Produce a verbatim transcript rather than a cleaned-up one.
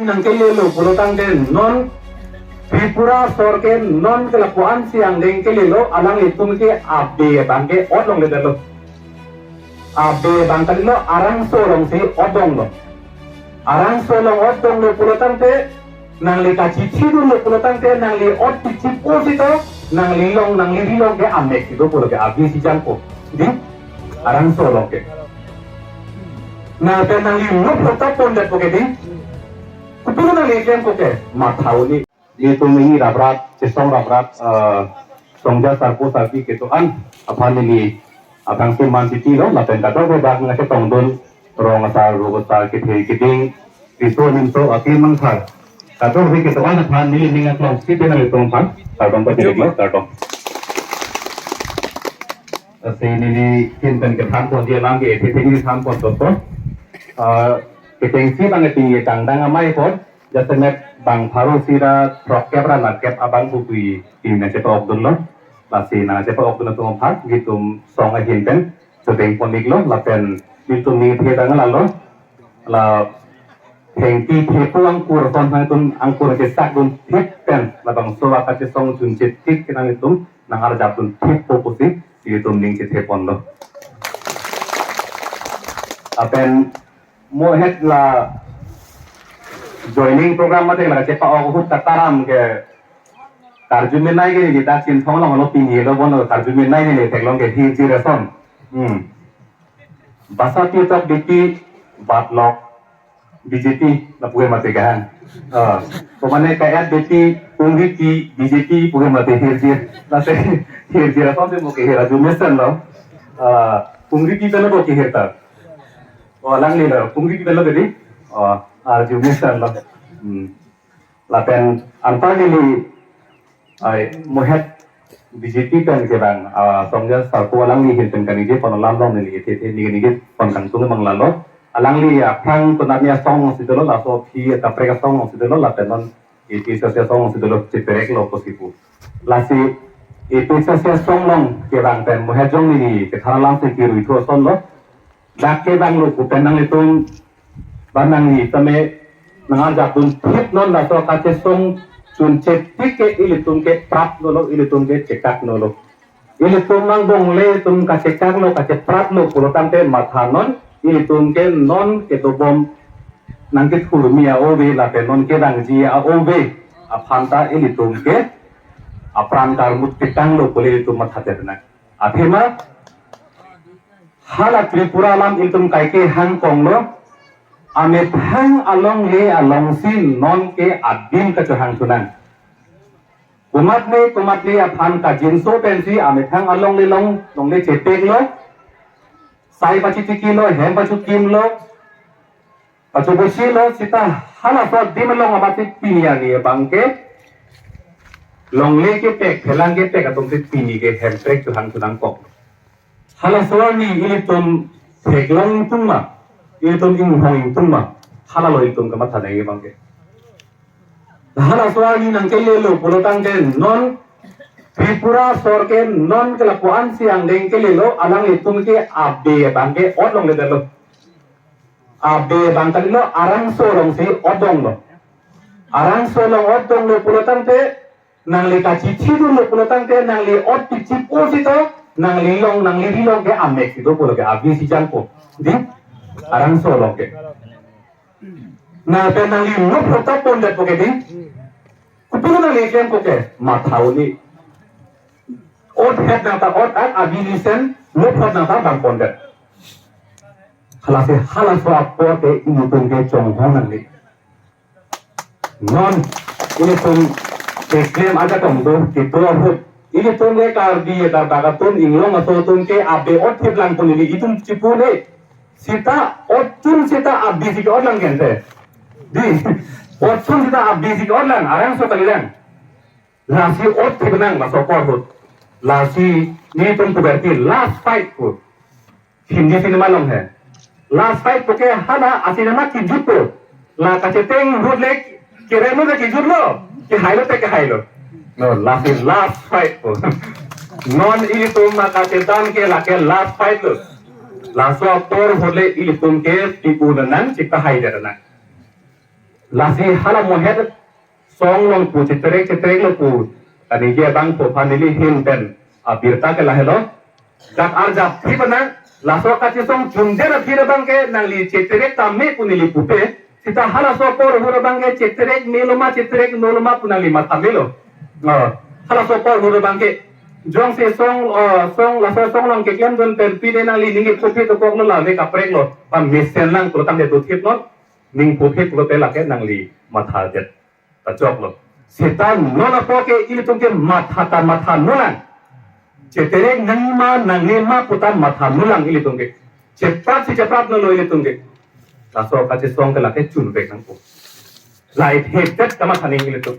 nangkelelo pulo tangte non Tripura asor ke non ke lapu-an si angdeng kelelo, alanglitum ke abe abang ke ot longledetlo. Abe abang kalilo, arangso along si ot donglo. Arangso along ot donglo pulo tangte nangli kachithidunlo pulo tangte nangli ot pichipo sita nangli long nangli ri long ke amek si do pulo ke abi si jangpo. Di arangso along ke. Na pen nangli mup hota pondetpo ke di. Kopi nangli klempo ke matha un-e. Nelitum neli raprat, chesong raprat, eh, songja sarpo sarpi kedo-an aphan neli aphrangsi man chitilo, lapen kadokave dak nangchetongdun rong asar, rup asar, kethe keding, riso nimso, akim angthar, kadokave kedo-an aphan neli ning aklong si pen nelitum aphan kardom pachiriklo, kardom. Lasi neli ahin pen kethan ponji alam ke, kethe neli than pon toto. Eh, kechengsi abang ke pini tangdang amei apot, jasemet bang pharo sira throkkep ra nerkep abang pupui pini nangchepa-okdunlo. Lasi nangchepa-okdun atum aphan nelitum song ahin pen chedeng pon-iklo, lapen nelitum ningthe tang lalo. La thengpi thepo angkur ason nangtum angkur kesakdun thip pen labangso akachesong chunche tik ke nangtum nangarjapdun thippo pusi nelitum ning chethe ponlo. Lapen mo het la joining program mate la chepa-ok ahut kataram ke karjumenei ke neli ta Chinthong along lo, pini lo bon lo karjumenei neli theklong ke hirjir ason. Hmm. Basa pi tok Biki, bat lok B J P lapu ke mate kahang. Ah, pemane kayat Biki, pungri pi B J P pu ke mate hirjir. Lasi hirjir ason si mo kehir, arju mesen lo. Ah, pungri pi pen lo bo kehir ta. Oh, alanglilo, pungri pi pen lo ke di. Oh, arju mesen lo. Hmm. Lapen anparli neli, ai, mo het B J P pen kevang, ah, songja sarpo alangli ahin pen kaningje pon alam along neli kethe, neli ningje pon kangtung abang lalo. Alangli aphrang konatne asong si dolo, laso aphi kaprek asong si dolo, lapen non A P H L C asong si dolo, chepereklo pusi pu. Lasi A P H L C asong along kevang pen mo het jong neli kethan alam si kerui thu ason lo. Dak kevanglo pu pen nanglitum, ba nangli tame nangarjapdun thip non, laso kachesong chunche tik ke ilitum ke praplo lo, ilitum ke chekaklo lo. Ilitum angbong le itum kachekaklo, kachepratlo pulo tangte matha non, ilitum ke non kedobom nangkethurmi a-ove lapen non kevangji a-ove aphan ta ilitum ke apran karmut pitanglo pule ilitum mathadet nang. Athema hala Tripura alam itum kaike hangkonglo, amethang alongle alongsi non ke adim kachohang thu nang. Komatne komatne aphan kajinso pensi amethang alongle long, longle chepeklo, sai pachitikilo, hem pachukimlo, pachobosi lo, sita halaso adim along amatsi pini arni abang ke longle kepek, phelang kepek atumsi pini ke hemprek chohang thu nangkok. Halaso arni ilitum theklong ingtung ma, ilitum inghong ingtung ma, halalo ilitum kamatha nangji abang ke. Halaso arni nangkelelo pulo tangte non Tripura asor ke non ke lapu-an si angdeng kelelo, alanglitum ke abe abang ke ot longledetlo. Abe abang kalilo, arangso alongsi ot donglo. Arangso along ot donglo pulo tangte, nangli kachithidunlo pulo tangte, nangli ot pichipo sita, nangli long, nangli ri long ke amek si do pulo ke, abi si jangpo. Di? Arangso along ke. Na pen nangli mup hota pondetpo ke di? Kopi nangli klempo ke? Matha un-e. Ot het nangta ot, at abi nisen, mup hot nangta bang pondet. Halasi halaso apor ke ilitum ke chonghong nangli. Non ilitum keklem ajakong do, kedo ahut, ilitum ke Karbi adak atum, inglong aso atum ke abe ot thip lang pon ili itum chipu ne. Sita ot chun sita abi si ke-ot lang gente. Di, ot chun sita abi si ke-ot lang, arangso kali lang. Lasi ot thip nang laso apor ahut. Lasi nelitum puberty last fight pu. Hindi cinema along he. Last fight pu ke hala a-cinema kejutpo. La kacheteng ahut le kerem lo te kejutlo, kehailo te kehailo. No, lasi last fight pu. Non ilitum ma kachethan ke lake last fight lo. Laso apor ahut le ilitum ke pipu nang chikahai de nang. Lasi hala mohet song along pu cheterek cheterek lo pu kaningje abang pho aphan neli ahin pen abirta ke lahelo. Dak arjap thi bana laso kachesong chundet aphi abang ke nangli cheterek tame pu neli pupe. Seta halaso apor ahut abang ke cheterek melo ma cheterek melo ma pu nangli matha melo. Ah, halaso apor ahut abang ke jongsi song, ah, song laso song along keklemdun pen pine nangli ning kepho aphi dokok lo, la ave kaprek lo, pamesen lang pulo tangte dothip non, ning pho aphi pulote lake nangli mathadet ta choklo. Seta non apor ke ilitum ke matha ta matha nolang. Cheterek nangji ma nangne ma pu ta matha nolang ilitum ke. Cheprat si cheprat nolo ilitum ke. Laso kachesong ke lake chunvek nangpo. Lahai thekdet kamatha nangji ilitum.